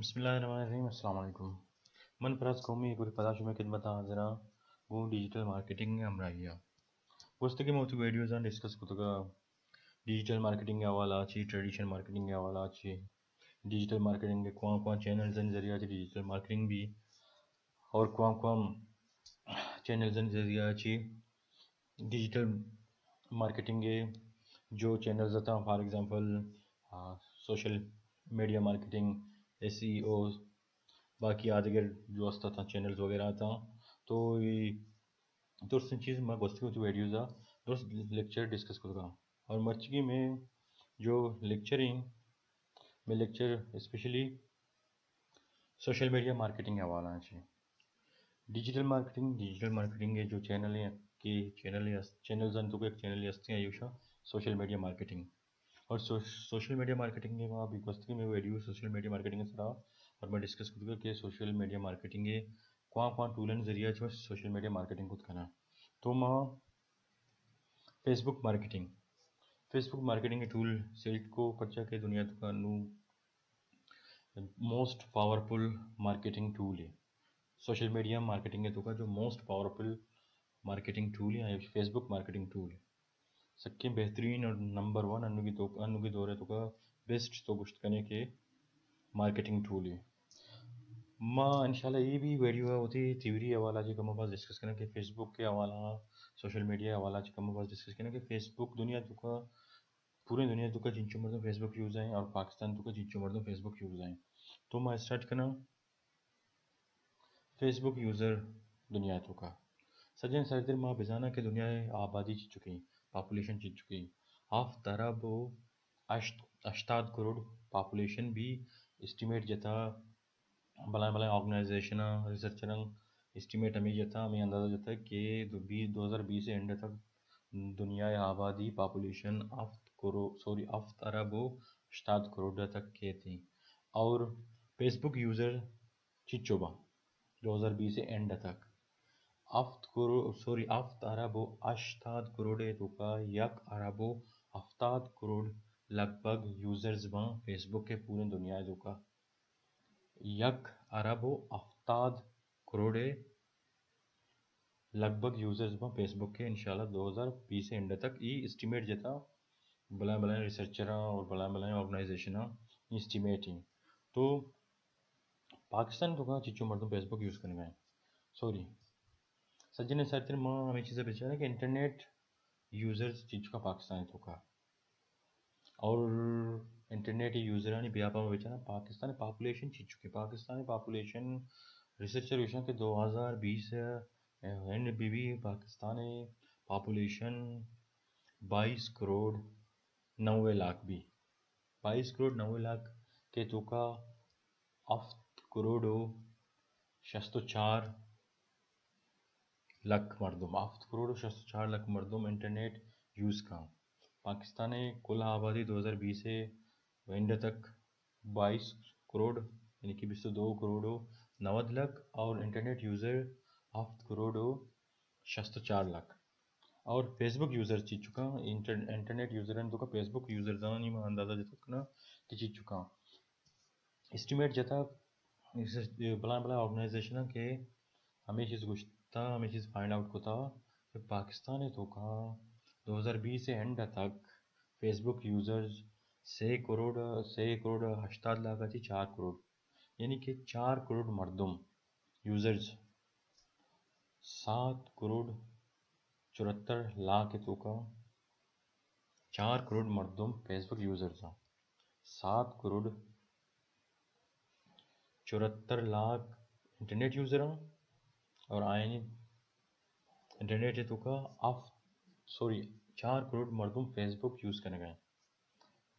بسم اللہ الرحمن الرحیم۔ السلام علیکم۔ من فراز قومی، ایک بار پدا شمئے خدمت ءَ حاضر آں گوں ڈیجیٹل مارکیٹنگ ءِ ہمراہی ءَ۔ گوستگیں ما وتی ویڈیوزاں ڈسکس کتگ ءَ ڈیجیٹل مارکیٹنگ ءِ حوالہ ءَ چی، ٹریڈیشنل مارکیٹنگ ءِ حوالہ ءَ چی، ڈیجیٹل مارکیٹنگ ءِ کواں کواں چینلز ءِ ذریعہ چی ڈیجیٹل مارکیٹنگ بی اور کواں کواں چینلز ءِ ذریعہ چی ڈیجیٹل مارکیٹنگ ءِ جو چینلز اتاں، for example, uh, social media marketing, S E O, باقی آدگر جو است اتاں، چینلز وغیرہ اتاں، تو اے درستیں چیز ما گوستگیں وتی ویڈیوز ءَ درست لیکچر ڈسکس کتگاں۔ اور مرچگی میں جو لیکچر ہیں، میں lecture specially social media marketing ءِ حوالہ ءَ چی۔ ڈیجیٹل مارکیٹنگ، ڈیجیٹل مارکیٹنگ ءِ جو چینل ہیں کہ چینل، چینلز انت، تو ایک چینل ہستی ہیں، ایوشا سوشل میڈیا مارکیٹنگ۔ اور سو-، سوشل میڈیا مارکیٹنگ ءِ ما بھی گوستگیں میں ویڈیو سوشل میڈیا مارکیٹنگ ءِ سرا اور میں ڈسکس کتگ کہ سوشل میڈیا مارکیٹنگ ءِ کواں کواں ٹولن ذریعہ چو سوشل میڈیا مارکیٹنگ کت کناں۔ تو ما فیس بک مارکیٹنگ، فیس بک مارکیٹنگ ٹول سلیکٹ کو، پرچا کہ دنیا تو کا نو موسٹ پاورفل مارکیٹنگ ٹول ہے۔ سوشل میڈیا مارکیٹنگ ءِ توکا جو موسٹ پاورفل مارکیٹنگ ٹول ہے، فیس بک مارکیٹنگ ٹول ہے۔ سکیں بہترین اور نمبر ون انوگی تو، انوگی دور ءِ توکا بیسٹ تو گوشت کنے کہ مارکیٹنگ ٹول ہے۔ ما انشاءاللہ اے بھی ویڈیو ءَ وتی تھیوری حوالہ چی کم باز ڈسکس کناں کہ فیس بک ءِ حوالہ، سوشل میڈیا حوالہ چی کم باز ڈسکس کناں کہ فیس بک دنیا توکا، پورے دنیا توکا چنچو مردم فیس بک یوز ہیں اور پاکستان توکا چنچو مردم فیس بک یوز ہیں۔ تو ما اسٹارٹ کناں۔ فیس بک یوزر دنیا توکا۔ سجن سرتر ما بزاناں کہ دنیا ءِ آبادی چچکیں، پاپولیشن چچکیں۔ ہفت ارب و ہشت، ہشتاد کروڑ پاپولیشن بھی اسٹیمیٹ جتا، بلائیں بلائیں آرگنائزیشناں، ریسرچراں اسٹیمیٹ ہمیں جتا، ہمیں اندازہ جتا کہ دو بیس، دو ہزار بیس ءِ اینڈ تک دنیا ءِ آبادی، پاپولیشن ہفت کرو-، سوری، ہفت ارب و ہشتاد کروڑ تک کیت۔ اور فیس بک یوزر چچو باں دو ہزار بیس ءِ اینڈ تک؟ ہفت کرو-، سوری، ہفت ارب و ہشتاد کروڑ ءِ توکا یک ارب و ہفتاد کروڑ لگ بھگ یوزرز باں فیس بک ءِ پوریں دنیا ءِ توکا۔ یک ارب و ہفتاد کروڑ ءِ لگ بھگ یوزرز باں فیس بک ءِ انشاءاللہ دو ہزار بیس ءِ اینڈ تک، ای اسٹیمیٹ جتا، بلائیں بلائیں ریسرچراں اور بلائیں بلائیں آرگنائزیشناں اسٹیمیٹ ہیں۔ تو پاکستان توکا چچو مردم فیس بک یوز کنگا ہیں؟ سوری، سجن سرتر ما ہمیں چیزیں بچاریں کہ انٹرنیٹ یوزرز چچکا پاکستان توکا۔ اور انٹرنیٹ یوزرانی بیاپا ما بچاراں پاکستان پاپولیشن چچکے؟ پاکستان پاپولیشن، ریسرچر گوشاں کہ دو ہزار بیس اینڈ بی بی پاکستان پاپولیشن بائیس کروڑ نوے لاکھ بی۔ بائیس کروڑ نوے لاکھ کے توکا ہفت کروڑ و شست و چار لکھ مردم، ہفت کروڑ و شست و چار لکھ مردم انٹرنیٹ یوز کاں۔ پاکستان کل آبادی دو ہزار بیس اینڈ تک بائیس کروڑ، یعنی کہ بیست و دو کروڑ و نود لکھ، اور انٹرنیٹ یوزر ہفت کروڑ و شست و چار لکھ۔ اور فیس بک یوزر چچکاں؟ انٹر-، انٹرنیٹ یوزر ہیں توکا فیس بک یوزرزانی ما اندازہ جتک کناں کہ چچکاں۔ اسٹیمیٹ جتا بلائیں بلائیں آرگنائزیشناں کہ ہمیں چیز گوشتا، ہمیں چیز فائنڈ آؤٹ کتا کہ پاکستان توکا دو ہزار بیس اینڈ تک فیس بک یوزرز سے کروڑ، سے کروڑ ہشتاد لاکھ تھی چار کروڑ، یعنی کہ چار کروڑ مردم یوزرز، سات کروڑ چوہتر لاکھ توکا چار کروڑ مردم فیس بک یوزرز ہیں۔ سات کروڑ چوہتر لاکھ انٹرنیٹ یوزر ہیں اور آئینی انٹرنیٹ توکا اف-، سوری، چار کروڑ مردم فیس بک یوز کنگا ہیں۔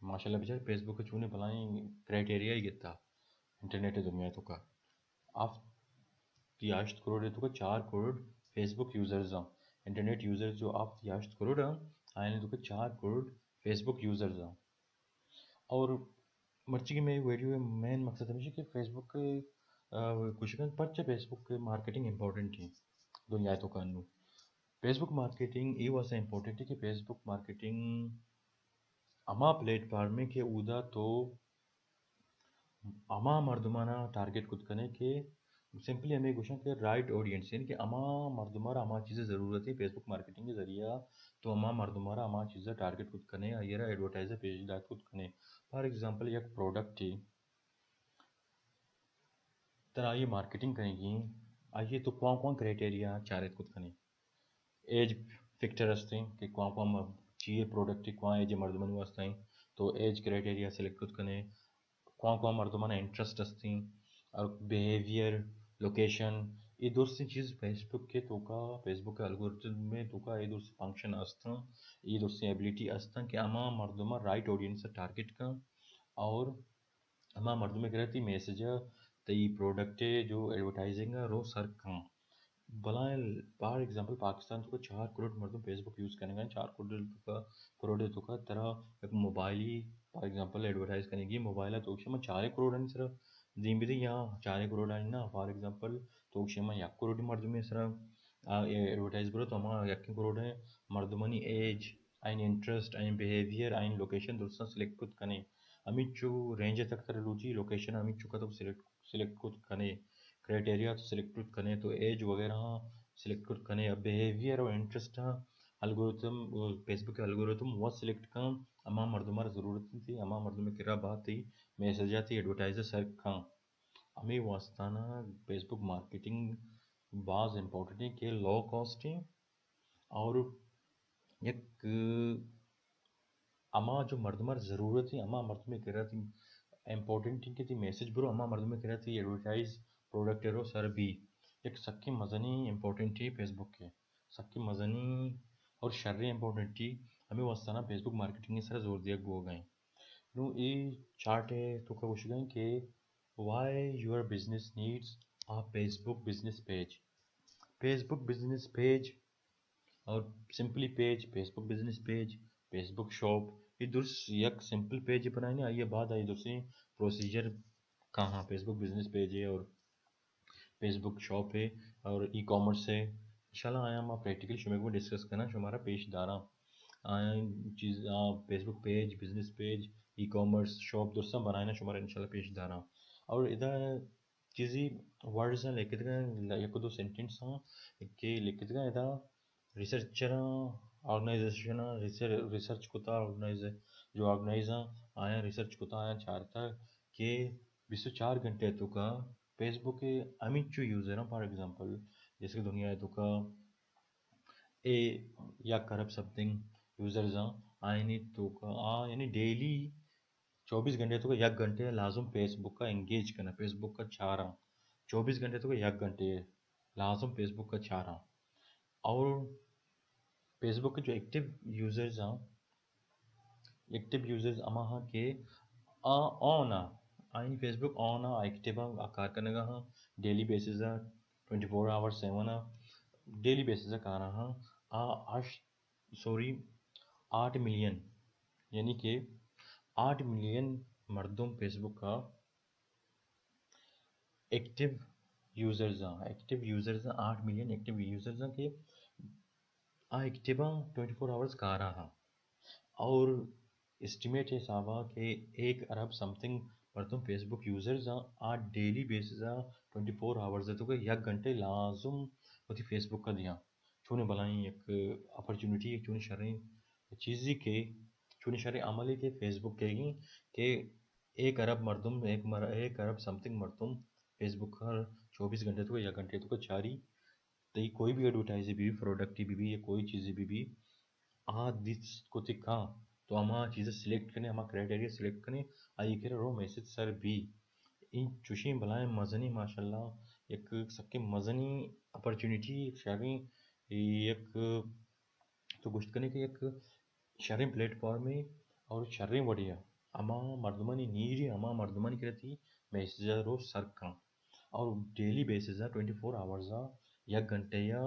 ماشاءاللہ بچار فیس بک چونے بلائیں کرائٹیریا ہی گتا انٹرنیٹ دنیا توکا۔ ہفت یا ہشت کروڑ توکا چار کروڑ فیس بک یوزرز ہیں۔ انٹرنیٹ یوزر جو ہفت یا ہشت کروڑ ہیں، آئینی توکا چار کروڑ فیس بک یوزرز ہیں۔ اور مرچی کی میں ویڈیو مین مقصد ہمیشہ کہ فیس بک، آ، کچھ کن پرچہ فیس بک مارکیٹنگ امپورٹنٹ ہے دنیا توکا نو۔ فیس بک مارکیٹنگ اے واسطہ امپورٹنٹ ہے کہ فیس بک مارکیٹنگ ہما پلیٹ فارم ہے کہ اودا تو ہما مردمانا ٹارگٹ کت کنے کہ سمپلی ہمیں گوشاں کہ رائٹ آڈینس، یعنی کہ ہما مردمارا ہما چیز ضرورت ہے فیس بک مارکیٹنگ کے ذریعہ، تو ہما مردمارا ہما چیز ٹارگٹ کت کنے، آئیرا ایڈورٹائز پیش داشت کت کنے۔ فار ایگزامپل، یک پروڈکٹ ہے، ترا آئی مارکیٹنگ کنگی، آئی تو کواں کواں کرائٹیریا چارت کت کنے۔ ایج فیکٹر ہستیں کہ کواں کواں م-، چیئے پروڈکٹ کواں ایج مردمانی واسطہ ہیں، تو ایج کرائٹیریا سلیکٹ کت کنے۔ کواں کواں مردمانا انٹرسٹ ہستیں اور بیہیویئر، لوکیشن، یہ درستیں چیز فیس بک کے توکا، فیس بک کے الگوریتم میں توکا یہ درستیں فنکشن ہستاں، یہ درستیں ایبیلیٹی ہستاں کہ ہما مردماں رائٹ آڈینس ٹارگٹ کن اور ہما مردمے کرا تئی میسج ء، تئی پروڈکٹ ء جو ایڈورٹائزنگ ء رو سر کن۔ بلائیں فار ایگزامپل پاکستان توکا چار کروڑ مردم فیس بک یوز کنگا، چار کروڑ توکا، کروڑ توکا ترا یک موبائلی فار ایگزامپل ایڈورٹائز کنگی، موبائل ء تو شما چار کروڑ سرا دیم بدے یا چار کروڑ نا، فار ایگزامپل تو شما یک کروڑ مردم سرا آ، اے ایڈورٹائز برو تو ہما یکیں کروڑیں مردمانی ایج، آئین انٹرسٹ، آئین بیہیویئر، آئین لوکیشن درستاں سلیکٹ کت کنے۔ ہمینچو رینج تک ترا لوٹی لوکیشن ہمینچو کا تو سلیکٹ، سلیکٹ کت کنے، کرائٹیریا تو سلیکٹ کت کنے، تو ایج وغیرہ ہاں سلیکٹ کت کنے، اب بیہیویئر اور انٹرسٹ ہاں الگوریتم، فیس بک الگوریتم وہ سلیکٹ کن، ہما مردم ضرورت تھی، ہما مردم کرا بات تھی، میسج آتی ایڈورٹائز سر کن۔ ہمے واسطہ نا فیس بک مارکیٹنگ باز امپورٹنٹ ہے کہ لو کاسٹ ہے اور یک ہما جو مردم ضرورت ہے، ہما مردم کرا تھی امپورٹنٹ ہے کہ تھی میسج برو، ہما مردم کرا تھی ایڈورٹائز پروڈکٹ رو سر بی، یک سکیں مزنی امپورٹنٹ ہے فیس بک کے، سکیں مزنی اور شریں امپورٹنٹ ہے۔ ہمے واسطہ نا فیس بک مارکیٹنگ سر زور دیا گو گئے۔ نوں اے چارٹ ء توکا گوشگ ء کہ why your business needs a Facebook business page. Facebook business page اور simply page, Facebook business page, Facebook shop, یہ درست یک سمپل پیج بنائیں، آئیے بعد آئی درستیں پروسیجر کہاں فیس بک بزنس پیج ہے اور فیس بک شاپ ہے اور ای کامرس ہے۔ انشاءاللہ آیا ما پریکٹیکل شمے کو ڈسکس کرنا، شمارا پیش داراں۔ آیا چیز، آ، Facebook page, business page, e commerce shop درستاں بنائنا شمارا انشاءاللہ پیش داراں۔ اور ادا چیزی ورڈز ہیں لکھت گئے، یک دو سینٹنس ہیں کہ لکھت گئے ادا ریسرچراں، آرگنائزیشناں، ریسر-، ریسرچ کتا، آرگنائز، جو آرگنائز ہیں، آیا ریسرچ کتا، آیا چارتا کہ بیست و چار گھنٹے توکا فیس بک ء ہمینچو یوزر ہیں، فار ایگزامپل، جیسے کہ دنیا ء توکا اے یک ارب سم تھنگ یوزرز ہیں، آئینی توکا، آ، یعنی ڈیلی چوبیس گھنٹے توکا یک گھنٹے لازم فیس بک کا انگیج کرنا، فیس بک کا چارا، چوبیس گھنٹے توکا یک گھنٹے لازم فیس بک کا چارا۔ اور فیس بک کے جو ایکٹیو یوزرز ہیں، ایکٹیو یوزرز ہما ہاں کہ آ آن آ، آئین فیس بک آن آ، ایکٹیو آ، آ کار کنگا ہاں، ڈیلی بیسز آ، ٹوئنٹی فور آور سیون آ، ڈیلی بیسز آ کارا ہاں، آ ہشت، سوری، آٹھ ملین، یعنی کہ آٹھ ملین مردم فیس بک کا ایکٹیو یوزرز ہیں، ایکٹیو یوزرز ہیں، آٹھ ملین ایکٹیو یوزرز ہیں کہ آ ایکٹیو ہیں، ٹوئنٹی فور آورز کارا ہاں۔ اور اسٹیمیٹ حسابا کہ ایک ارب سم تھنگ مردم فیس بک یوزرز ہیں، آ ڈیلی بیسز آ ٹوئنٹی فور آورز ہے تو کہ یک گھنٹے لازم ہوتی فیس بک کا دیاں۔ چونیں بلائیں یک اپرچونٹی، یک چونیں شریں چیزی کہ، چونیں شریں عملی کہ فیس بک کہگی کہ ایک ارب مردم، ایک مر-، ایک ارب سم تھنگ مردم فیس بک ہر چوبیس گھنٹے تو یک گھنٹے تو چاری، تئی کوئی بھی ایڈورٹائز بھی، پروڈکٹ بھی، بھی یا کوئی چیز بھی، بھی آ دیست کو تکا تو ہما چیز سلیکٹ کنے، ہما کرائٹیریا سلیکٹ کنے، آئی کرا رو میسج سر بھی۔ این چوشیں بلائیں مزنی ماشاءاللہ یک سکیں مزنی اپرچونٹی، یک شریں، یک تو گوشت کنے کہ یک شریں پلیٹ فارمے اور شریں وڑیا ہما مردمانی نیڈ ہے، ہما مردمانی کرتی میسج رو سر کن اور ڈیلی بیسز آ ٹوئنٹی فور آورز آ یک گھنٹے یا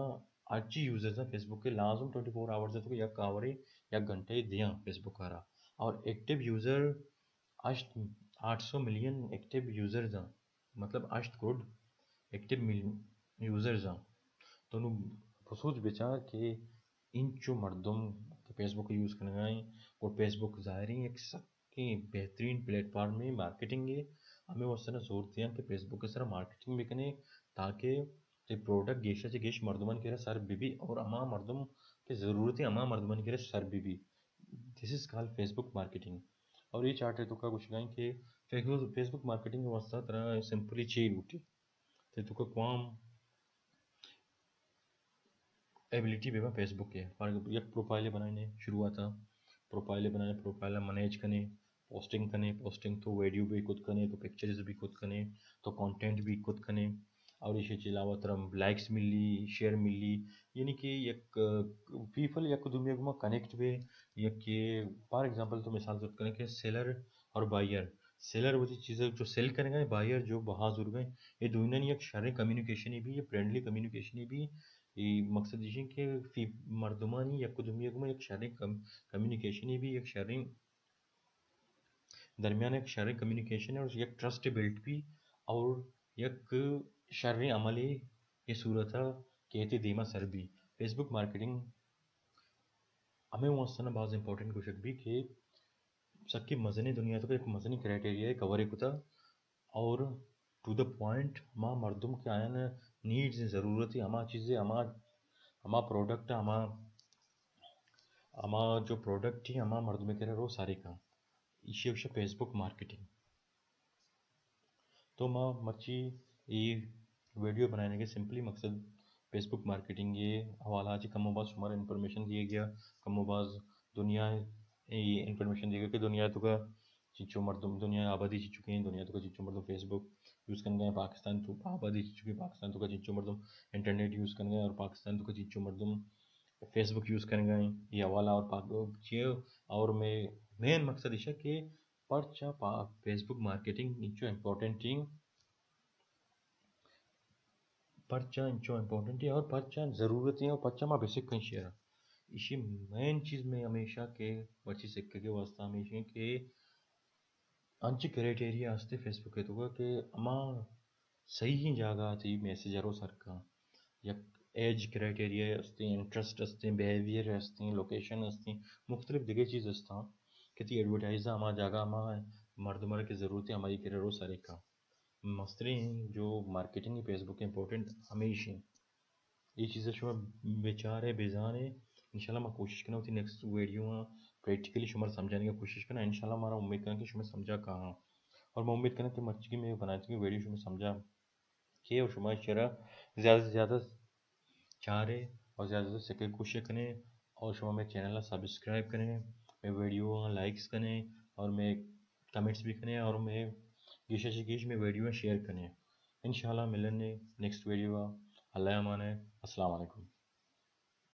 ہرچی یوزرز آ فیس بک کے لازم ٹوئنٹی فور آورز آ تو یک آورے یک گھنٹے دیاں فیس بک آرا۔ اور ایکٹیو یوزر ہشت، آٹھ سو ملین ایکٹیو یوزرز آ، مطلب ہشت کروڑ ایکٹیو مل-، یوزرز آ۔ تو نو بسوچ بچار کہ انچو مردم کہ فیس بک یوز کنگا ہیں اور فیس بک ظاہریں ایک سکیں بہترین پلیٹ فارم ہے مارکیٹنگ ہے۔ ہمے واسطہ نا زور دیاں کہ فیس بک ءِ سرا مارکیٹنگ بکنے، تاکہ تئی پروڈکٹ گیشا چہ گیش مردمانی کرا سر بہ بی اور ہما مردم کہ ضرورت ہے ہما مردمانی کرا سر بہ be. This is called Facebook marketing۔ اور اے چارٹ ءِ توکا گوشگائیں کہ فیس بک مارکیٹنگ ءِ واسطہ ترا سمپلی چے لوٹی؟ تئی توکا کوام ایبلٹی بہ بنت فیس بک ءِ۔ فار ایگزامپل، یک پروفائل بنائینے، شروعات ءَ پروفائل بنائینے، پروفائل ءَ مینیج کنے، پوسٹنگ کنے، پوسٹنگ تو ویڈیو بھی کت کنے، تو پکچرز بھی کت کنے، تو کنٹینٹ بھی کت کنے، اور ایشی چہ علاوہ ترا لائکس ملی، شیئر ملی، یعنی کہ یک، آ، پیپل یک دومی گما کنیکٹ بے، یک کہ فار ایگزامپل تو مثال زرت کنے کہ سیلر اور بائر، سیلر وتی چیز جو سیل کنگا ہے، بائر جو بہا زورگا ہے، اے دوئینانی یک شریں کمیونیکیشنے بی، یک فرینڈلی کمیونیکیشنے بی۔ اے مقصد ایش ہے کہ فی-، مردمانی یک دومی گما یک شریں کم-، کمیونیکیشنے بی، یک شریں درمیان یک شریں کمیونیکیشنے اور یک ٹرسٹ بلڈ بی اور یک شریں عملے اے صورت ءَ کیتے دیما سر بی۔ فیس بک مارکیٹنگ ہمے واسطہ نا باز امپورٹنٹ گوشگ بی کہ سکی مزنیں دنیا تو یک مزنیں کرائٹیریا ءَ کور کتا اور ٹو دا پوائنٹ ہما مردم کہ آیان نیڈز، ضرورت، ہما چیزیں، ہما، ہما پروڈکٹ، ہما، ہما جو پروڈکٹ ہی ہما مردم کرا رو ساری کا، ایشی گوشا فیس بک مارکیٹنگ۔ تو ما مرچی اے ویڈیو بنائینگ ءِ سمپلی مقصد فیس بک مارکیٹنگ ءِ حوالہ چہ کم و باز شمارا انفارمیشن دیگ ءَ، کم و باز دنیا ءِ اے انفارمیشن دیگ ءَ کہ دنیا ءِ توکا چنچو مردم، دنیا ءِ آبادی چنچو کیں، دنیا ءِ توکا چنچو مردم فیس بک یوز کنگا ہیں، پاکستان تو آبادی چنچو کیں، پاکستان توکا چنچو مردم انٹرنیٹ یوز کنگا ہیں اور پاکستان توکا چنچو مردم فیس بک یوز کنگا ہیں۔ اے حوالہ اور پاک-، چیئے اور میں مین مقصد ایشا کہ پرچا پا-، فیس بک مارکیٹنگ انچو امپورٹنٹ ایں، پرچا انچو امپورٹنٹ ایں اور پرچا ضرورت ایں اور پرچا ما بسک کن شیئر۔ ایشی مین چیز میں ہمیشہ کہ مرچی سکگ ءِ واسطہ ہمیشہ کہ انچیں کرائٹیریا ہستے فیس بک ءِ توکا کہ ہما صحیح جاگہ ءَ تئی میسج ءَ رو سر کن۔ یک ایج کرائٹیریا ہستیں، انٹرسٹ ہستیں، بیہیویئر ہستیں، لوکیشن ہستیں، مختلف دگہ چیز ہستاں کہ تئی ایڈورٹائز ہما جاگہ، ہما مردم ءَ کہ ضرورت ہے، ہمائی کرا رو سر کن۔ مستریں جو مارکیٹنگ فیس بک امپورٹنٹ ہمیش ایں۔ اے چیز ءَ شما بچارے، بزانے۔ انشاءاللہ ما کوشش کناں وتی نیکسٹ ویڈیو آں پریکٹیکلی شما سمجھانے کی کوشش کناں۔ انشاءاللہ مارا امید کناں کہ شما سمجھا کاہاں۔ اور میں امید کناں کہ مرچی کہ میں بنائے ویڈیو شما سمجھا کہ اور شما شیئر زیادہ سے زیادہ چارے اور زیادہ سے زیادہ سکے کوشش کنے اور شما میں چینل سبسکرائب کنے، میں ویڈیو لائکس کنے اور میں کمنٹس بھی کنے اور میں گیشا سے گیش میں ویڈیو شیئر کنے۔ انشاءاللہ ملنے نیکسٹ ویڈیو۔ اللہ امان ہے۔ السلام علیکم۔